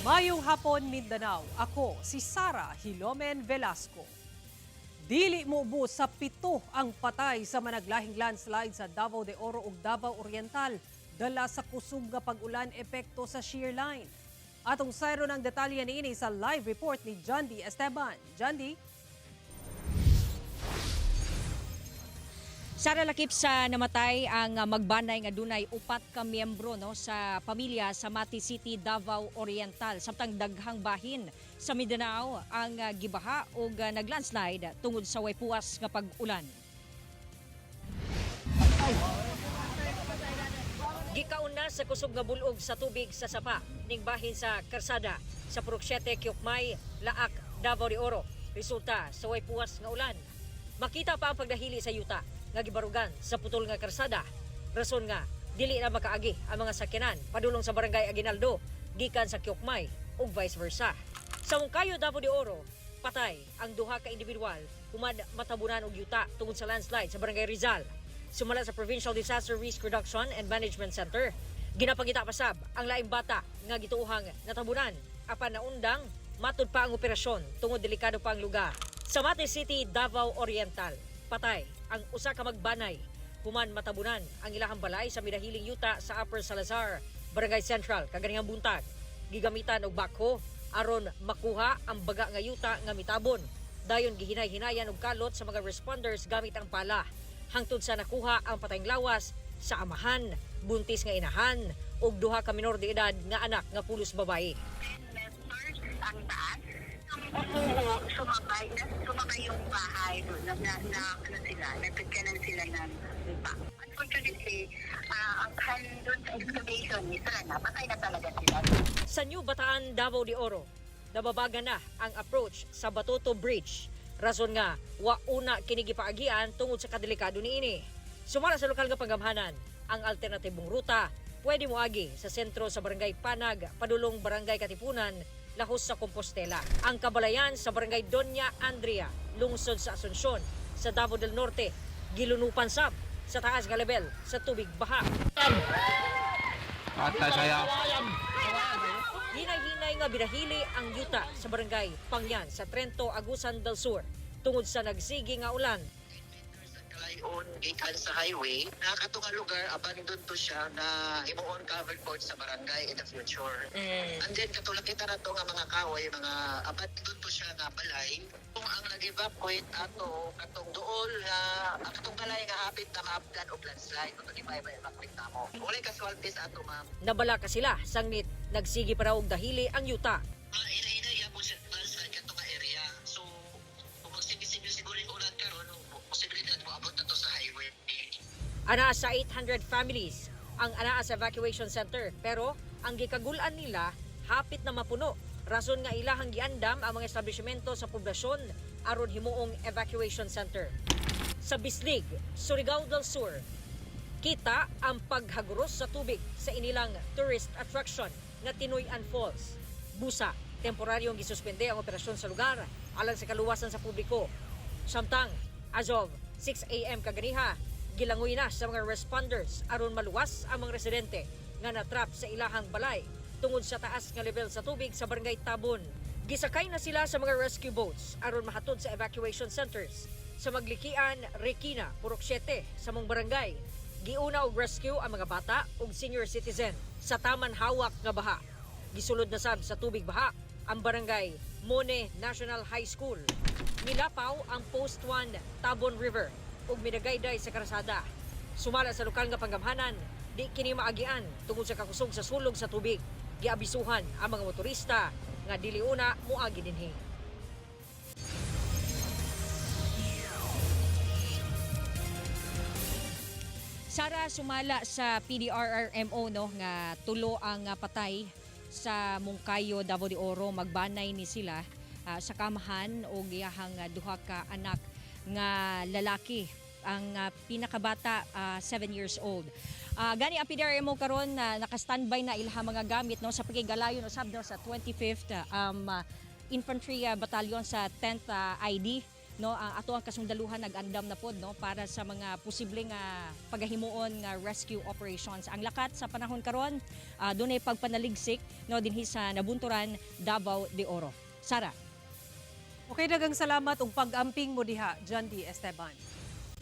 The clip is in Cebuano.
Mayong hapon, Mindanao. Ako si Sara Hilomen Velasco. Dili moubos sa 7 ang patay sa managlahing landslide sa Davao de Oro ug Davao Oriental dala sa kusog nga pag-ulan, epekto sa shear line. Atong sayron ang detalye niini sa live report ni John D. Esteban. John D. Sara, lakip sa namatay ang magbanay nga dunay upat ka miyembro, no, sa pamilya sa Mati City, Davao Oriental. Samtang daghang bahin sa Mindanao ang gibaha og naglandslide tungod sa way puwas nga pag-ulan. Gikaon na sa kusog nga bulog sa tubig sa sapa ning bahin sa karsada sa Purok 7, Kyukmay, Laak, Davao de Oro. Resulta sa way puwas nga ulan. Makita pa ang pagdahili sa yuta nga gibarugan sa putol nga karsada. Rason nga dili na makaagi ang mga sakyanan padulong sa Barangay Aguinaldo gikan sa Kyukmay ug vice versa. Sa Moncayo, Davao de Oro, patay ang duha ka individual human matabunan og yuta tungod sa landslide sa Barangay Rizal. Sumala sa Provincial Disaster Risk Reduction and Management Center, ginapangita pasab ang laing bata nga gituohang natabunan, apan naundang matud pa ang operasyon tungod delikado pa ang lugar. Sa Mati City, Davao Oriental, patay ang usa ka magbanay human matabunan ang ilahang balay sa midahiling yuta sa Upper Salazar, Barangay Central, kaganihang buntag. Gigamitan og backhoe aron makuha ang baga nga yuta nga mitabon. Dayon gihinay-hinayan og kalot sa mga responders gamit ang pala. Hangtod sa nakuha ang patayng lawas sa amahan, buntis nga inahan ug duha ka minor de edad nga anak nga pulos babae. 10 meters ang taas. Oo, sumabay, na, sumabay yung bahay doon, na ano sila, nagtagkanan sila ng lupa. Unfortunately, ang kan doon sa excavation, isa na, patay na talaga sila. Sa New Bataan, Davao de Oro, nababaga na ang approach sa Batoto Bridge. Rason nga, wa una kini gipaagian tungod sa kadelikado niini. Sumala sa lokal nga panggamhanan, ang alternatibong ruta pwede moagi sa sentro sa Barangay Panag, padulong Barangay Katipunan, lahos sa Compostela. Ang kabalayan sa Barangay Doña Andrea, lungsod sa Asuncion, sa Davao del Norte, gilunupan sab sa taas nga level sa tubig baha. Atay saya. Hinay-hinay nga binahili ang yuta sa Barangay Pangyan sa Trento, Agusan del Sur tungod sa nagsigi nga ulan. Sa Kalayon gikan sa highway na kato nga lugar, abandoned to siya na himuon covered court sa barangay in the future. And then kato nakita na to nga mga kahoy, mga abandoned to siya nga balay. Kung ang nag-evacuate ato katong duol nga ang katong balay nga hapit na maapdan og landslide, to di ba evacuate na mo. Walay casualties ato, ma'am. Nabalaka sila sangit nagsigi pa raw og dahili ang yuta. Hinay-hinay gyapon siya landslide kato nga area. So kung magsige-sige siguro yung ulan karon, posibilidad mo abot na to sa highway. Anaa sa 800 families ang anaa sa evacuation center, pero ang gikagul-an nila hapit na mapuno. Rason nga ilahang giandam ang mga establishmento sa poblasyon aron himuong evacuation center. Sa Bislig, Surigao del Sur, kita ang paghaguros sa tubig sa inilang tourist attraction nga Tinoy-an Falls. Busa, temporaryong gisuspende ang operasyon sa lugar alang sa kaluwasan sa publiko. Samtang, as of 6 a.m. kaganiha, gilangoy na sa mga responders aron maluwas ang mga residente nga natrap sa ilahang balay tungod sa taas nga level sa tubig sa Barangay Tabon. Gisakay na sila sa mga rescue boats aron mahatod sa evacuation centers sa Maglikian, Rekina, Purok 7 sa mong barangay. Giuna og rescue ang mga bata ug senior citizen sa taman hawak nga baha. Gisulod na sab sa tubig baha ang Barangay Mone National High School. Nilapaw ang Post 1 Tabon River ug minagayday sa karsada. Sumala sa lokal nga panggamhanan, di kini maagian tungod sa kakusog sa sulog sa tubig. Giabisuhan ang mga motorista nga dili una moagi dinhi. Sara, sumala sa PDRRMO, no, nga tulo ang patay sa Mungkayo, Davao de Oro. Magbanay ni sila sa kamahan og iyahang duha ka anak nga lalaki. Ang pinakabata, 7 years old. Gani ang PDRMO karon na naka-standby na ilahang mga gamit, no, sa pagkigalayon usab, no, sa 25th Infantry Battalion sa 10th ID. no, ang ato ang kasundaluhan nag-andam na pod, no, para sa mga posible nga pagahimuon nga rescue operations. Ang lakat sa panahon karon, dunay pagpanaligsik, no, dinhi sa Nabunturan, Davao de Oro. Sara. Okay, daghang salamat ug pag-amping mo diha, John D. Esteban.